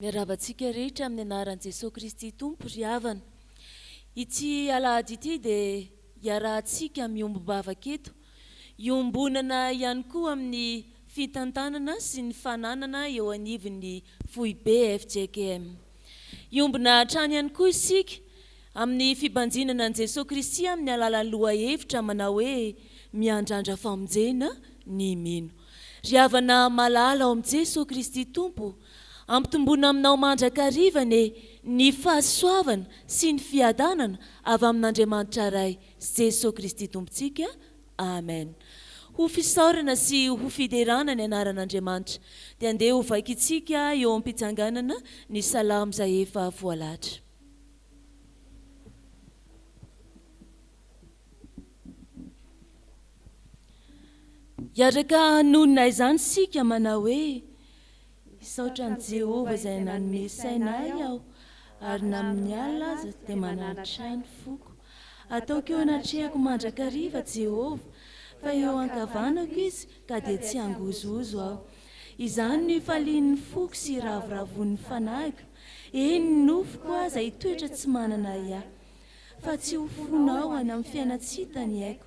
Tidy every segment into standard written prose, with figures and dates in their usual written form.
Miarahaba antsika rehetra amin'ny anaran'i Jesoa Kristy Tompo ry havana. Ity alahady ity dia iarahantsika miombom-bavaka eto, iombonana ihany koa amin'ny fitantanana sy ny fananana eo anivon'ny foibe fjkm. Hiombona hatrany ihany koa isika amin'ny fibanjinana an'i Jesoa Kristy amin'ny alalan'ny lohahevitra manao hoe Miandrandra famonjena ny mino. Ry havana malala ao amin'i Jesoa Kristy Tompo, ampitomboina aminao mandrakariva anie ny fahasoavana sy ny fiadanana avy amin'Andriamanitra Ray sy Jesoa Kristy Tompontsika. Amen. Ho fisaorana sy ho fiderana ny anaran'Andriamanitra, dia andeha ho vakintsika eo am-pitsanganana ny salamo izay efa voalahatra. Hiaraka hanonona izany isika manao hoe, Hisaotra an'i Jehovah izay nanome saina ahy aho, ary na amin'ny alina aza dia mananatra ahy ny foko. Ataoko eo anatrehako mandrakariva Jehovah, fa eo ankavanako izy, ka dia tsy hangozohozo aho. Izany no ifalian'ny foko sy iravoravoan'ny fanahiko, eny, ny nofoko aza hitoetra tsy manana ahiahy. Fa tsy ho fonao any amin'ny fiainan-tsy hita ny aiko,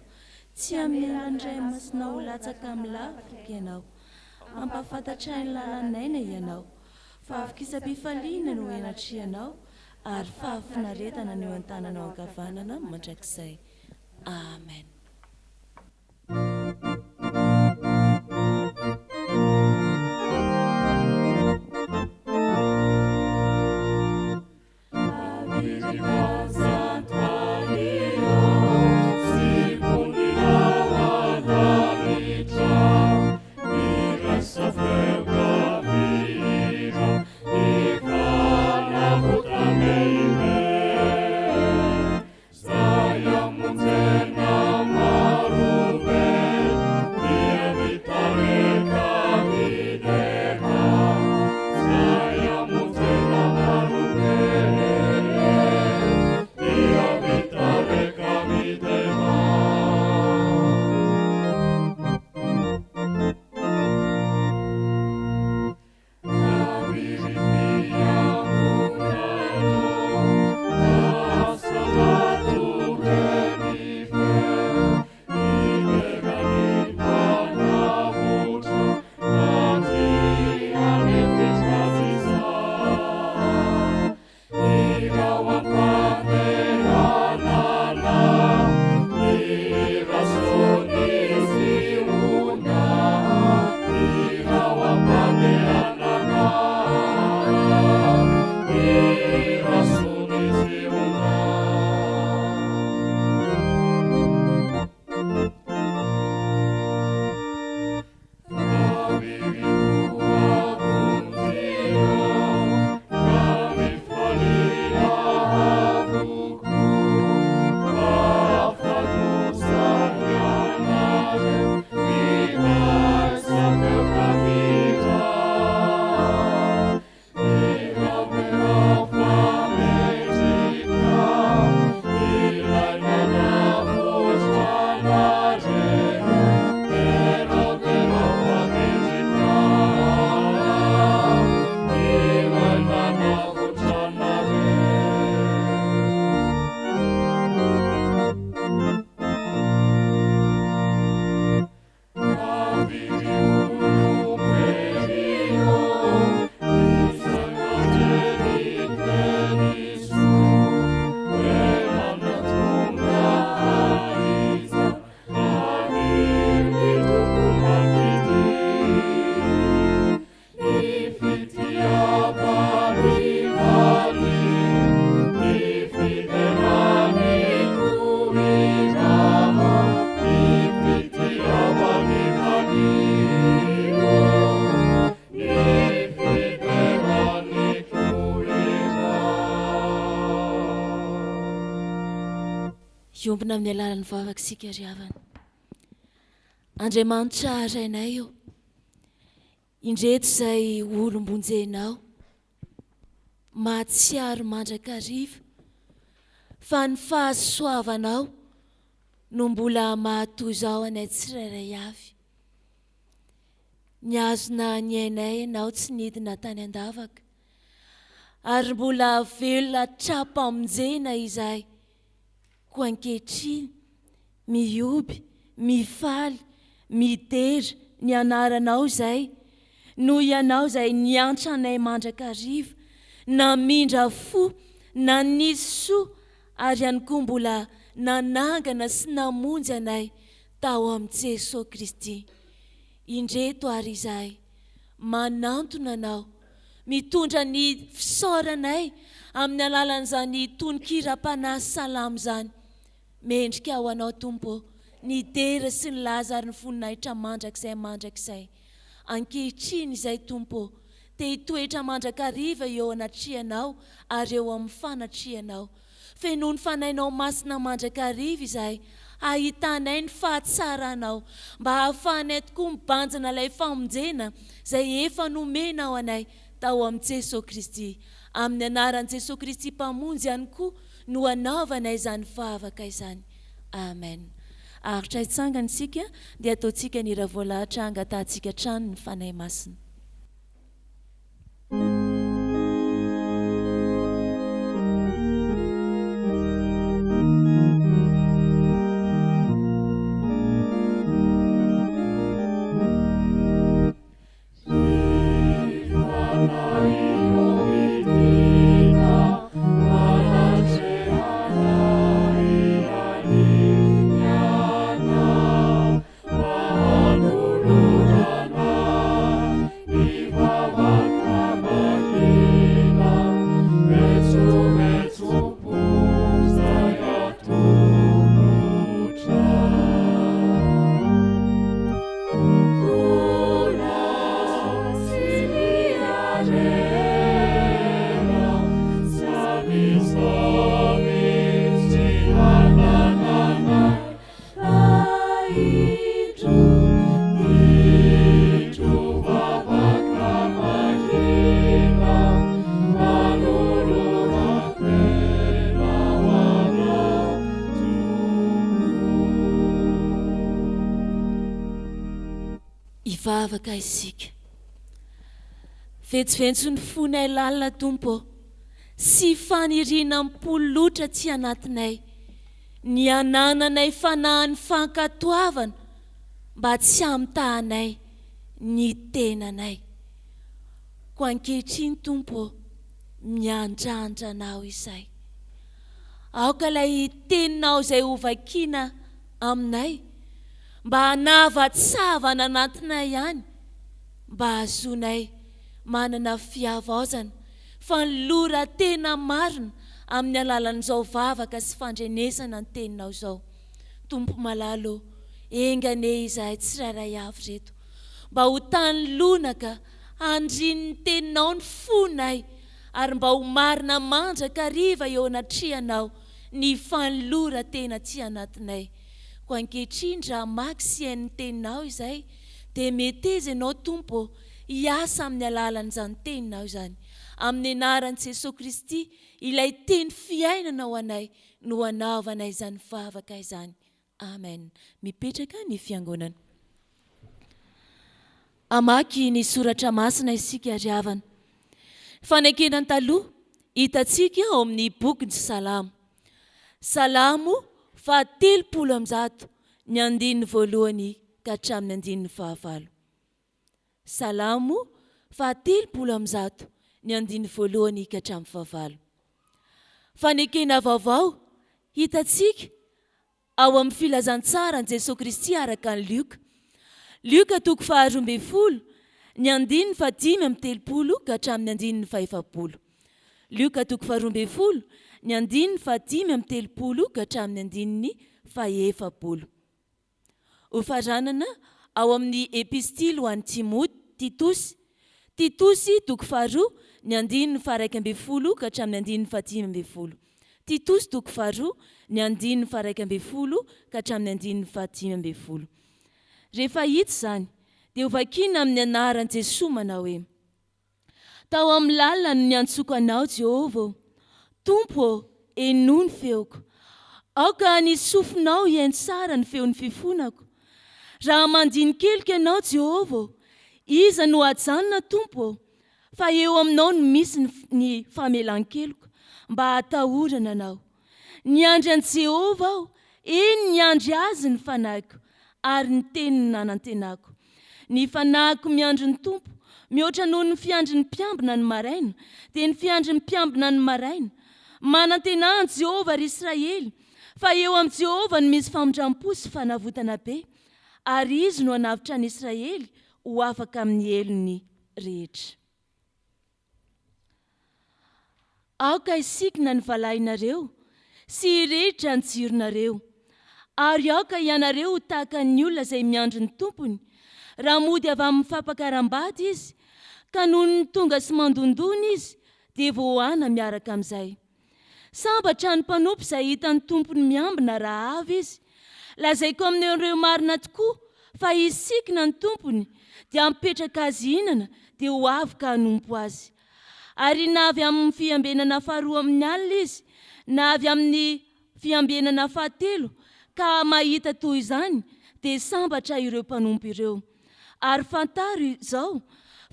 tsy hamela ny Ray Masinao ho latsaka amin'ny lavaka ianao. Hampahafantatra ahy ny lalan'aina ianao. Fahavokisam-pifaliana no enatrehanao, ary fahafinaretana no eo an-tananao ankavanana mandrakizay. Amen. Hiombona amin'ny alalan'ny vavaka isika ry havana. Andriamanitra Rainay ô, indreto izay olom-bonjenao, mahatsiaro mandrakariva fa ny fahasoavanao no mbola mahatoy izao anay tsirairay avy. Nihazona ny ainay ianao tsy nidina tany an-davaka. Ary mbola velona tra-pamonjena izahay. Koa ankehitriny, mihoby, mifaly, midera ny anaranao izahay, noho Ianao izay niantra anay mandrakariva, namindra fo, nanisy soa, ary ihany koa mbola nanangana sy namonjy anay tao amin'i Jesoa Kristy. Indreto ary izahay, manantona Anao, mitondra ny fisaoranay amin'ny alalan'izany tononkiram-panahy salamo izany. Mendrika ho Anao, Tompo ô, ny dera sy ny laza ary ny voninahitra mandrakizay mandrakizay. Ankehitriny izay, Tompo ô, te hitoetra mandrakariva eo anatrehanao ary eo amin'ny fanatrehanao. Fenoy ny Fanahinao Masina mandrakariva izahay, hahitanay ny fahatsaranao, mba hahafahanay tokoa mibanjina ilay famonjena izay efa nomenao anay tao amin'i Jesoa Kristy. Amin'ny anaran'i Jesoa Kristy Mpamonjy ihany koa no anaovanay izany vavaka izany. Amen. Aritra hitsangana isika dia ataontsika ny hira voalahatra hangatahantsika hatrany ny Fanahy Masina. Hivavaka isika. Vetsoventso ny fonay lalina Tompo ô, sy faniriana mipololotra aty anatinay. Ny hanananay fanahin'ny fankatoavana mba tsy hamitahanay ny tenanay. Koa ankehitriny, Tompo ô, miandrandra Anao izahay. Aoka ilay Teninao izay hovakiana aminay mba hanavatsavana anatinay ihany mba hahazoanay manana fihavaozana, fanoloran-tena marina amin'ny alalan'izao vavaka sy fandrenesana ny Teninao izao. Tompo malala ô, enga anie izahay tsirairay avy ireto mba ho tany lonaka handrin'ny Teninao ny fonay ary mba ho marina mandrakariva eo anatrehanao ny fanoloran-tena aty anatinay. Koa ankehitriny raha hamaky sy hihaino ny Teninao izahay dia meteza Ianao Tompo ô hiasa amin'ny alalan'izany Teninao izany. Amin'ny anaran'i Jesoa Kristy, ilay Teny fiainana ho anay, no anaovanay izany vavaka izany. Amen. Mipetraka ny Fiangonana. Hamaky ny Soratra Masina isika ry havana. Fanekena taloha, hitantsika ao amin'ny bokin'ny Salamo. Salamo faha 130, ny andininy voalohany ka hatramin'ny andininy fahavalo. Salamo faha 130, ny andininy voalohany ka hatramin'ny fahavalo. Fanekena vaovao, hitantsika ao amin'ny Filazantsaran'i Jesoa Kristy araka an'i Lioka. Lioka toko faha 12, ny andininy faha 35 ka hatramin'ny andininy faha-40. Lioka toko faha 12, ny andininy faha 35 ka hatramin'ny andininy faha-40. Hofaranana ao amin'ny Epistily ho an'i Timoty, Titosy, Titosy toko faharoa, ny andininy faha-11 ka hatramin'ny andininy faha-15. Titosy toko faharoa, ny andininy faha-11 ka hatramin'ny andininy faha-15. Rehefa hita izany, dia hovakiana amin'ny anaran'i Jesoa manao hoe. Tao amin'ny lalina no niantsoako Anao, Jehovah ô. Tompo ô, henoy ny feoko. Aoka ny sofinao hihaino tsara ny feon'ny fifonako. Raha mandini-keloka Ianao, Jehovah ô, iza no hajanona, Tompo ô? Fa eo aminao no misy ny ny famelan-keloka, mba hatahorana Anao. Niandry an'i Jehovah aho, eny, niandry Azy ny fanahiko, ary ny teniny nanantenako. Ny fanahiko miandry ny Tompo, mihoatra noho ny fiandrin'ny mpiambina ny maraina, dia ny fiandrin'ny mpiambina ny maraina. Manantenà an'i Jehovah, ry Israely, fa eo amin'i Jehovah no misy famindram-po sy fanavotana be, ary Izy no hanavotra an'i Israely ho afaka amin'ny helony rehetra. Aoka hisikina ny valahinareo sy hirehitra ny jironareo, ary aoka ianareo ho tahaka ny olona izay miandry ny tompony, raha mody avy amin'ny fampakaram-bady izy, ka nony tonga sy mandondona izy, dia voahana miaraka amin'izay. Sambatra ny mpanompo izay hitan'ny tompony miambina raha avy izy. Lazaiko aminareo marina tokoa fa hisikina ny tompony dia hampipetraka azy hihinana dia ho avy ka hanompo azy. Ary na avy amin'ny fiambenana faharoa amin'ny alina izy na avy amin'ny fiambenana fahatelo ka mahita toy izany dia sambatra ireo mpanompo ireo. Ary fantaro izao,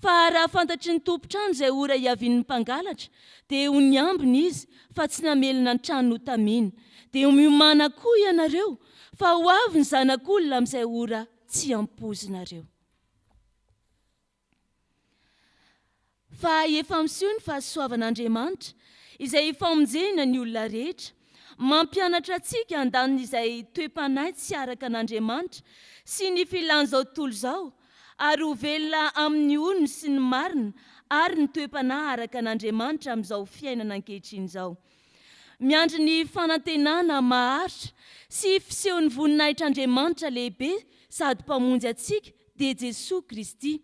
fa raha fantatry ny tompon-trano izay ora hiavian'ny mpangalatra, dia ho niambina izy, fa tsy namelona ny trano notamina. Dia miomàna koa ianareo, fa ho avy ny Zanak'olona amin'izay ora tsy ampoizinareo. Fa efa miseho ny fahasoavan'Andriamanitra, izay famonjena ny olona rehetra, mampianatra antsika handany izay toe-panahy tsy araka an'Andriamanitra sy ny filan'izao tontolo izao, ary ho velona amin'ny onony sy ny marina ary ny toe-panahy araka an'Andriamanitra amin'izao fiainana ankehitriny izao. Miandry ny fanantenana maharitra sy fisehon'ny voninahitr'Andriamanitra lehibe sady Mpamonjy antsika, dia Jesoa Kristy,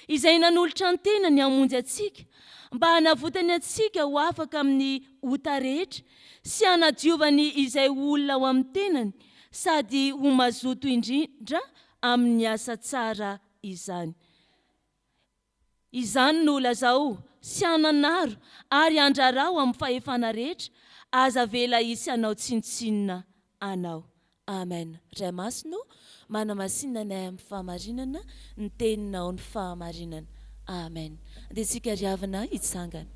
izay nanolotra ny tenany hamonjy antsika, mba hanavotany antsika ho afaka amin'ny ota rehetra sy hanadiovany izay ho olona ao amin'ny tenany sady ho mazoto indrindra amin'ny asa tsara izany. Izany no lazao sy ananaro ary andraraho amin'ny fahefana rehetra, aza avela hisy hanao tsinontsinona anao. Amen. Ray Masina o, manamasina anay amin'ny fahamarinana, ny Teninao ny fahamarinana. Amen. Andeha isika ry havana hitsangana.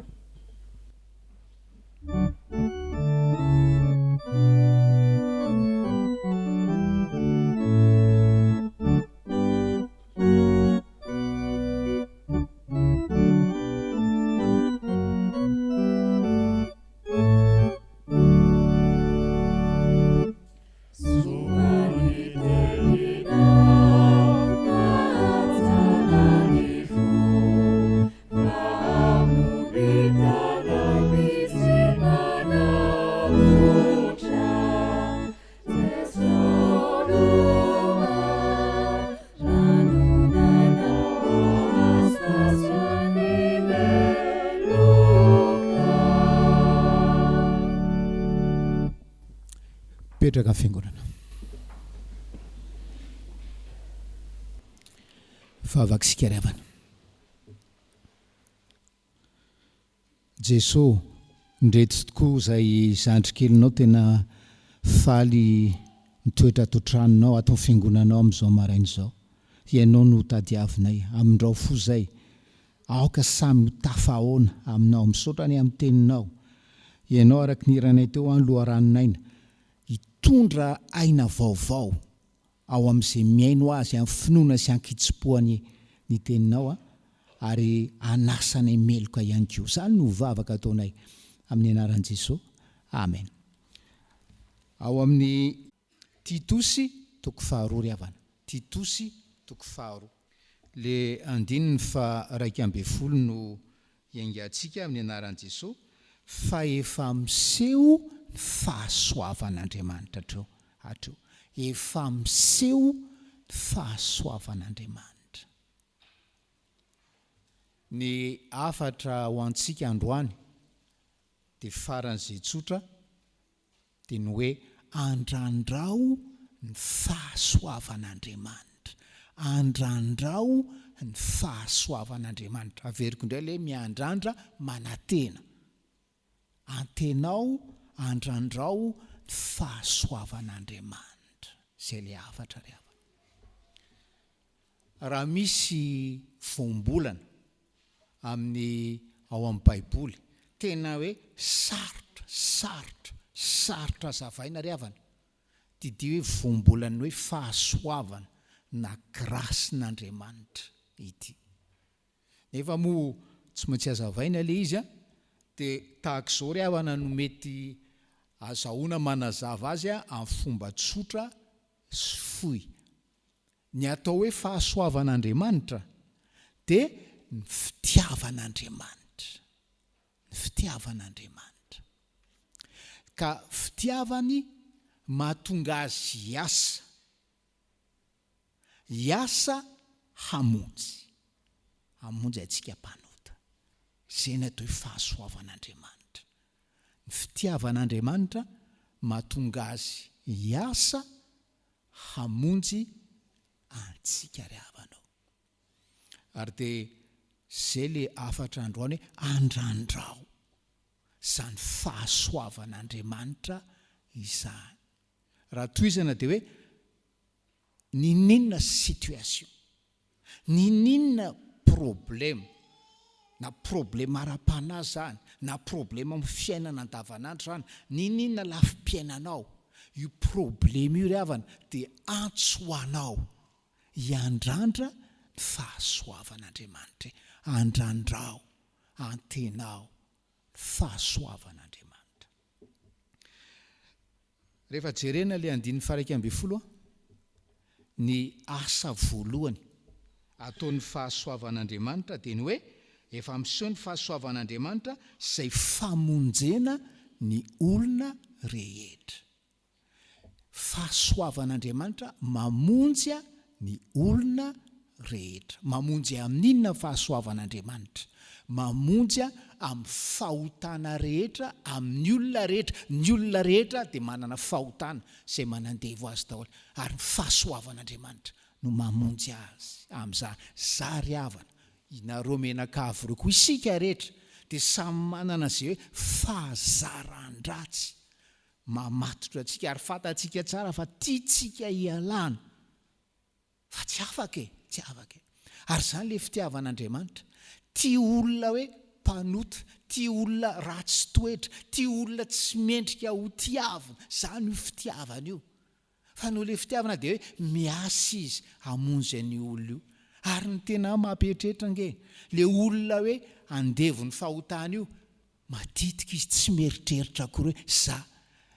Mipetraka ny fiangonana. Vavaka isika ry havana. Jeso, ndreto tokoa izay zandry kelinao tena faly mitoetra ato an-tranonao, ato amin'ny fiangonanao amin'izao maraina izao. Ianao no tadiavinay. Amindrao fo izay. Aoka samy ho tafahaona aminao. Misaotra anay amin'ny teninao. Ianao araka ny hiranay teo an, loharanon'aina. Hitondra aina vaovao ao amin'izay mihaino azy amin'ny finoana sy ankitsipo anie ny teninao a, ary hanasa anay meloka ihany koa. Izany no vavaka ataonay amin'ny anaran'i Jesoa. Amen. Ao amin'ny Titosy toko faharoa ry havana. Titosy toko faharoa. Le andininy faha 11 no Hiaingantsika amin'ny anaran'i Jesoa fa efa miseho ny fahasoavan'Andriamanitra hatreo hatreo. Efa miseho ny fahasoavan'Andriamanitra. Ny hafatra ho antsika androany dia faran'izay tsotra dia ny hoe andrandrao ny fahasoavan'Andriamanitra, andrandrao ny fahasoavan'Andriamanitra. Averiko indray ilay miandrandra manantena. Antenao, andrandrao ny fahasoavan'Andriamanitra. Izay ilay hafatra ry havana. Raha misy voambolana. amin'ny ao amin'ny Baiboly, tena hoe sarotra, sarotra, sarotra hazavaina ry havana, Didio hoe voambolan'ny hoe fahasoavana na grace-n'Andriamanitra ity. Nefa moa tsy maintsy hazavaina ilay izy an, dia tahaka izao ry havana no mety azahoana manazava azy amin'ny fomba tsotra sy fohy. Ny atao hoe fahasoavan'Andriamanitra dia ny fitiavan'Andriamanitra. Ny fitiavan'Andriamanitra. Ka fitiavany mahatonga azy hiasa. Hiasa hamonjy. Hamonjy antsika mpanota. Izay ny atao hoe fahasoavan'Andriamanitra. Ny fitiavan'Andriamanitra mahatonga azy hiasa hamonjy antsika ry havana ô. Ary dia izay le hafatra androany hoe andrandrao izany fahasoavan'Andriamanitra izany. Raha tohizana dia hoe n'inon'inona situation, n'inon'inona problème, na problème ara-panahy izany, na problème amin'ny fiainana andavanandro izany, n'inon'inona lafim-piainanao, io problème io ry havana dia antso ho anao hiandrandra ny fahasoavan'Andriamanitra e, andrandrao, antenao ny fahasoavan'Andriamanitra. Rehefa jerena ilay andininy faha-11, ny asa voalohany ataon'ny fahasoavan'Andriamanitra dia ny hoe efa miseho ny fahasoavan'Andriamanitra izay famonjena ny olona rehetra. Fahasoavan'Andriamanitra mamonjy ny olona rehetra. Mamonjy amin'inona ny fahasoavan'Andriamanitra? Mamonjy amin'ny fahotana rehetra, amin'ny olona rehetra. Ny olona rehetra dia manana fahotana izay manandevo azy daholo. Ary ny fahasoavan'Andriamanitra no mamonjy azy amin'izany. Zary havana, inareo mianakavy ireo koa, isika rehetra dia samy manana izay hoe fahazaran-dratsy mamatotra antsika ary fantatsika tsara fa tiantsika hialana fa tsy afaka e, tsy afaka e. Ary izany ilay fitiavan'Andriamanitra. Tia olona hoe mpanota, tia olona ratsy toetra, tia olona tsy mendrika ho tiavina, izany io fitiavana io. Fa noho ilay fitiavana dia hoe miasa izy hamonjy an'io olona io. Ary ny tena mampieritreritra ange, ilay olona hoe andevon'ny fahotana io, matetika izy tsy mieritreritra akory hoe za,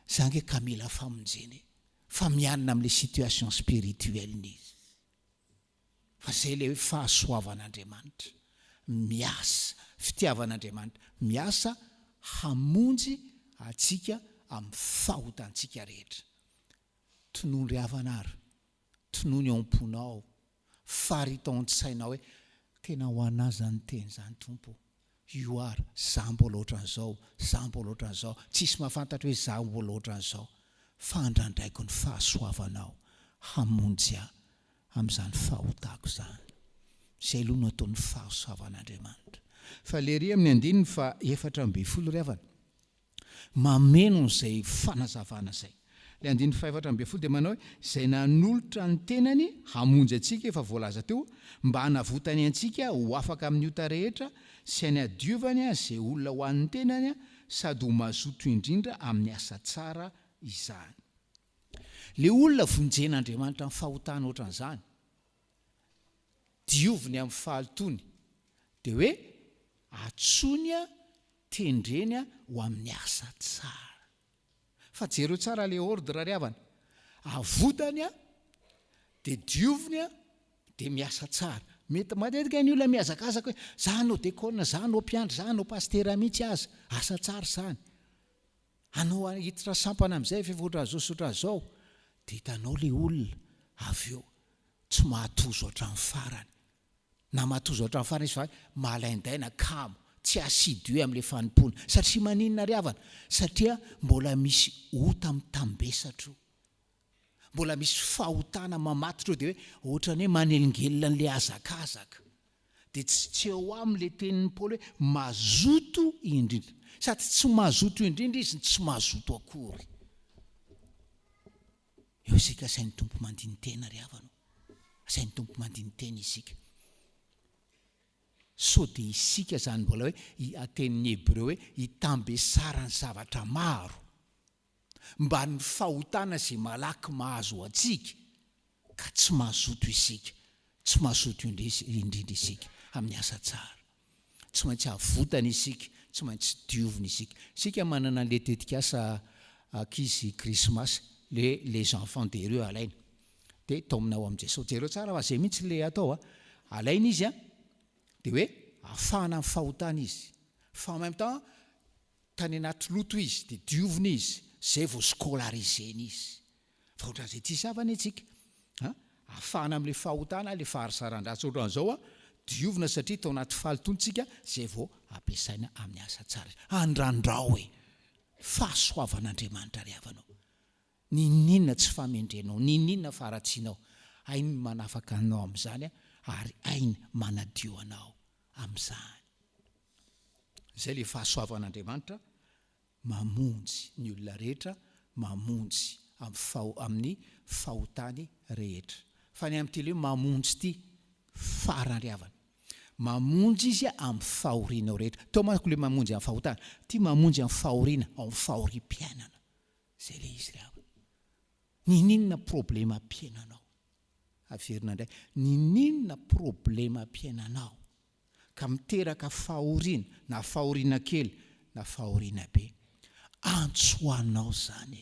za ange ka mila famonjena e. Fa mianina amin'ilay situation spirituelle-ny izy. Fa izay ilay hoe fahasoavan'Andriamanitra miasa, fitiavan'Andriamanitra miasa hamonjy antsika amin'ny fahotantsika rehetra. Tonony ry havana ary, tonony ao am-ponao, farito ao an-tsainao hoe tena ho anà izany teny izany Tompo ô. Io ary, za mbola ohatran'izao, za mbola ohatran'izao, tsisy mahafantatra hoe za mbola ohatran'izao, fa andrandraiko ny fahasoavanao hamonjy ahy amin'izany fahotako izany. Izay aloha no ataon'ny fahasoavan'Andriamanitra. Fa lery amin'ny andininy faha 14 ry havana, mameno an'izay fanazavana izay. Ilay andininy faha-14 dia manao hoe, Izay nanolotra ny tenany hamonjy antsika, efa voalaza teo, mba hanavotany antsika ho afaka amin'ny ota rehetra sy hanadiovany izay olona ho an'ny tenany sady ho mazoto indrindra amin'ny asa tsara izany. Ilay olona vonjen'Andriamanitra amin'ny fahotana ohatran'izany, dioviny amin'ny fahalotoany, dia hoe antsoiny tendreny ho amin'ny asa tsara. Fa jereo tsara le ordre ry havana. Avotany an, dia dioviny an, dia miasa tsara. Mety matetika ny olona mihazakazaka hoe za hanao dekona, za hanao mpiandry, za hanao pasitera mihitsy aza. Asa tsara izany. Hanao hiditra sampana amin'izay fa efa ohatran'izao sy ohatran'izao. Dia hitanao le olona avy eo tsy mahatozo hatramin'ny farany. Na matozo hatramin'ny farany izy fa malaindaina, kamo, tsy assidu amin'ilay fanompoana. Satria maninona ry havana? Satria mbola misy ota mitambesatra eo. Mbola misy fahotana mamatotra eo dia hoe ohatran'ny hoe manelingelina an'ilay hazakazaka. Dia tsy tsy eo aminy ilay tenin'i Paoly hoe mazoto indrindra. Sady tsy mazoto indrindra izy no tsy mazoto akory. Eo isika asain'ny Tompo mandini-tena ry havana o. Asain'ny Tompo mandini-tena isika. Sao dia isika izany mbola hoe tenin'ny Hebreo hoe hitambesaran'ny zavatra maro, mba ny fahotana izay malaky mahazo antsika, ka tsy mazoto isika, tsy mazoto indrindra isika amin'ny asa tsara. Tsy maintsy avotana isika, tsy maintsy diovina isika. Isika manana an'ilay tetikasa ankizy krismasy, le les enfants des rues alaina, dia taomina ho amin'i Jesosy. Jereo tsara fa izay mihitsy ilay atao a. Alaina izy a, dia hoe afahana amin'ny fahotana izy. Fa en même temps, tany anaty loto izy, dia diovina izy, izay vao scolariser-na izy. Fa ohatran'izay tsisy havana isika a! Afahana amin'ilay fahotana, ilay fahazaran-dratsy ohatran'izao a, diovina satria tao anaty fahalotoana isika, izay vao ampiasaina amin'ny asa tsara. Andrandrao e! Fahasoavan'Andriamanitra ry havana ô! N'inon'inona tsy fahamendrenao, n'inon'inona faharatsianao, hainy ny manafaka anao amin'izany ary hainy manadio anao amin'izany. Izay ilay fahasoavan'Andriamanitra Mamonjy ny olona rehetra, mamonjy amin'ny amin'ny fahotany rehetra. Fa ny amin'ity ilay hoe mamonjy ity, farany ry havana. Mamonjy Izy amin'ny fahorianao rehetra. Teo manko ilay mamonjy amin'ny fahotana. Ity mamonjy amin'ny fahoriana, ao amin'ny fahoriam-piainana. Izay ilay izy ry havana. Ninininona problemam-piainanao? Averina indray. Ninininona problemam-piainanao? ka miteraka fahoriana, na fahoriana kely na fahoriana be. Antso ho anao izany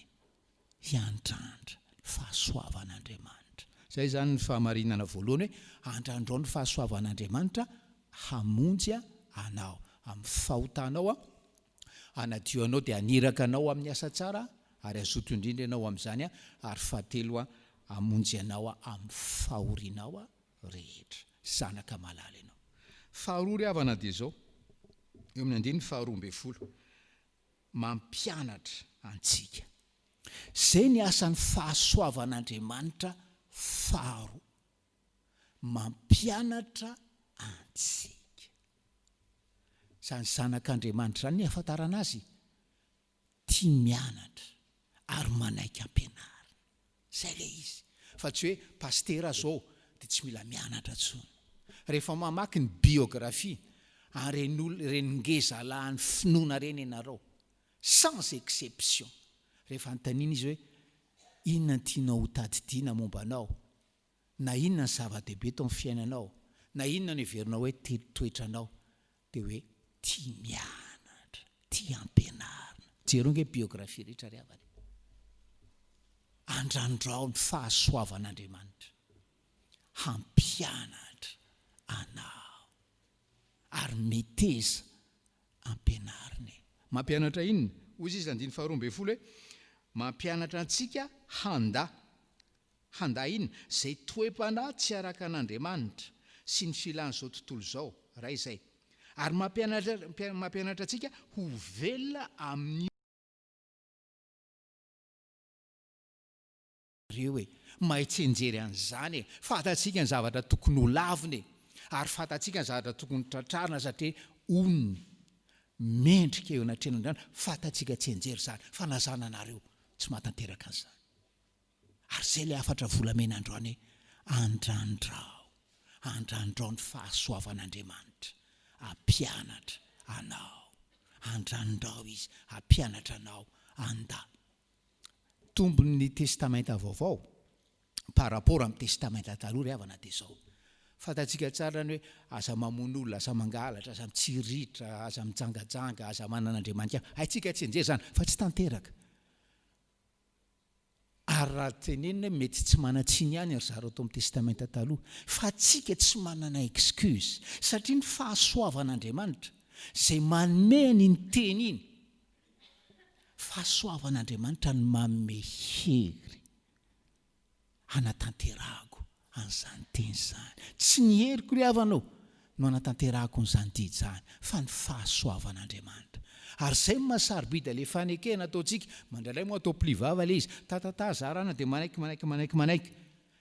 hiandrandra ny fahasoavan'Andriamanitra. Izay izany ny fahamarinana voalohany hoe andrandrao ny fahasoavan'Andriamanitra hamonjy anao amin'ny fahotanao, hanadio anao dia haniraka anao amin'ny asa tsara ary hazoto indrindra ianao amin'izany ary fahatelo hamonjy anao amin'ny fahorianao rehetra. Zanaka malala ianao. Faharoa ry havana dia izao, eo amin'ny andininy faharoa ambin'ny folo, mampianatra antsika. Izay ny asan'ny fahasoavan'Andriamanitra faharoa. Mampianatra antsika. Izany zanak'Andriamanitra izany ny ahafantarana azy, tia mianatra ary manaiky ampianarina. Zay le izy. Fa tsy hoe pasitera zao de tsy mila mianatra tsony. Rehefa mamaky ny biographie an'ireny olona ireny ngeza lahin'ny finoana ireny ianareo, sans exception, rehefa anontaniana izy hoe inona no tianao ho tadidiana momba anao, na inona ny zava-dehibe tao amin'ny fiainanao, na inona no heverinao hoe toetranao, dia hoe tia mianatra, tia ampianarina. Jereo ange biographie rehetra ry havana e. Andrandrao ny fahasoavan'Andriamanitra hampianatra anao ary meteza ampianarina e. Mampianatra inona? Hoy izy andininy faharoa ambin'ny folo hoe, Mampianatra antsika handà Handà inona? Izay toe-panahy tsy araka an'Andriamanitra sy ny filan'izao tontolo izao, raha izay. Ary mampianatra mampianatra antsika ho velona amin'ny. Reo e! Mahay tsianjery an'izany e! Fantatsika ny zavatra tokony ho lavina e! Ary fantatsika ny zavatra tokony ho tratrarina satria onony mendrika eo anatrehan'Andriamanitra, fantatsika tsianjery izany, fa na za na nareo tsy mahatanteraka an'izany. Ary izay ilay hafatra volamena androany hoe, Andrandrao, andrandrao ny fahasoavan'Andriamanitra hampianatra anao. Andrandrao Izy hampianatra anao handà. Tombon'ny Testamenta Vaovao par rapport amin'ny Testamenta Taloha ry havana dia izao, fantatsika tsara ny hoe aza mamono olona, aza mangalatra, aza mitsiriritra, aza mijangajanga, aza manana andriamanika hafa. Haintsika tsianjery izany fa tsy tanteraka. Ary raha tenenina hoe mety tsy manan-tsiny ihany ry zareo tao amin'ny Testamenta Taloha, fa tsika tsy manana excuse, satria ny fahasoavan'Andriamanitra, izay manome an'iny teny iny, fahasoavan'Andriamanitra no manome hery. hanatanterahako an'izany teny izany. Tsy ny heriko ry havana ô no hanatanterahako an'izany didy izany, fa ny fahasoavan'Andriamanitra. Ary izay no maha sarobidy ilay fanekena ataontsika. Mandraindray moa atao pli vava ilay izy, tatata zarana dia manaiky, manaiky, manaiky, manaiky.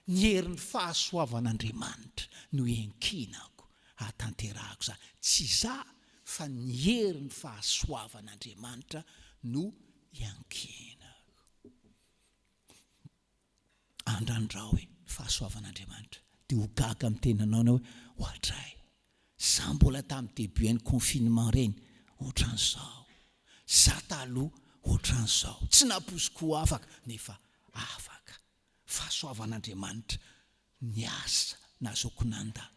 Ny herin'ny fahasoavan'Andriamanitra no iankinako hahatanterahako izany. Tsy izaho fa ny herin'ny fahasoavan'Andriamanitra no iankinako. Andrandrao e, ny fahasoavan'Andriamanitra, dia ho gaga amin'ny tenanao ianao hoe, oadray! Za mbola tamin'ny début an'ny confinement reny ohatran'izao. Za taloha ohatran'izao. Tsy nampoiziko ho afaka nefa afaka. Fahasoavan'Andriamanitra ny asa nahazoako nanda.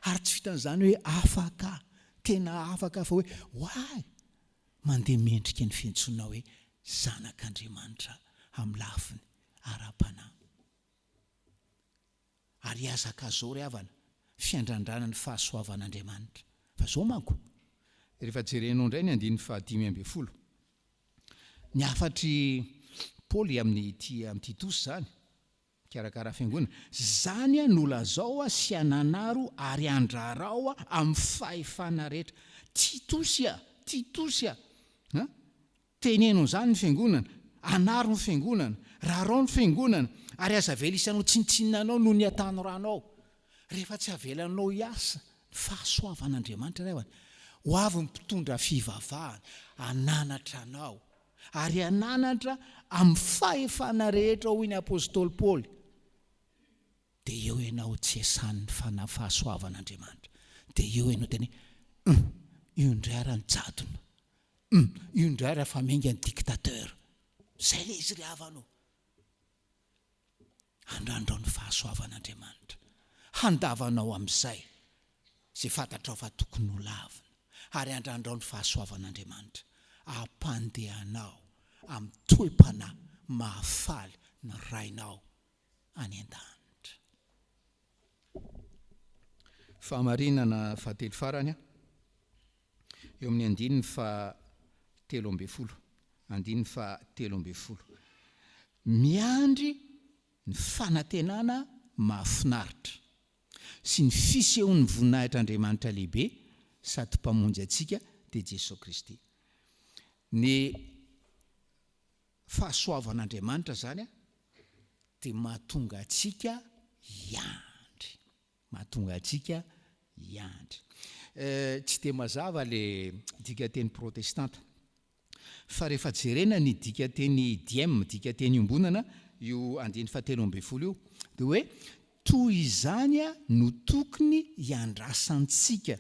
Ary tsy vitan'izany hoe afaka, tena afaka fa hoe oay! Mandeha mendrika ny fiantsoana hoe zanak'Andriamanitra amin'ny lafiny ara-panahy. Ary ihazakazao ry havana, fiandrandrana ny fahasoavan'Andriamanitra. Fa izao manko, rehefa jerenao indray ny andininy fahadimy ambin'ny folo, ny hafatr'i Paoly amin'i amin'i Titosy izany, mikarakara fiangonana, izany no lazao sy ananaro ary andrarao amin'ny fahefana rehetra. Titosy a! Titosy a! A! Teneno an'izany ny fiangonana, anaro ny fiangonana, rarao ny fiangonana, ary aza avela hisy hanao tsinontsinona anao noho ny hatanoranao. Rehefa tsy avelanao hiasa ny fahasoavan'Andriamanitra ry havana, ho avy ny mpitondra fivavahana hananatra anao, ary hananatra amin'ny fahefana rehetra hoy ny apostoly Paoly. Dia eo ianao tsy esan'ny fanahy fahasoavan'Andriamanitra. Dia eo ianao tena hoe, hum, io indray ara ny jadona. Hum, io indray ara fa miainga ny dictateur. Izay ilay izy ry havana ô. Andrandrao ny fahasoavan'Andriamanitra. Handavanao amin'izay izay fantatrao fa tokony ho lavina. Ary andrandrao ny fahasoavan'Andriamanitra. Hampandeha anao amin'ny toe-panahy mahafaly ny Rainao any an-danitra. Fahamarinana fahatelo farany, eo amin'ny andininy fahatelo ambin'ny folo. Andininy fahatelo ambin'ny folo. Miandry ny fanantenana mahafinaritra sy ny fisehon'ny voninahitr'Andriamanitra lehibe sady Mpamonjy antsika, dia Jesoa Kristy. Ny fahasoavan'Andriamanitra izany dia mahatonga antsika hiandry. Mahatonga antsika hiandry. Tsy dia mazava ilay dikanteny protestanta. Fa rehefa jerena ny dikanteny diem, dikanteny iombonana, io andininy fahatelo ambin'ny folo io, dia hoe toy izany no tokony hiandrasantsika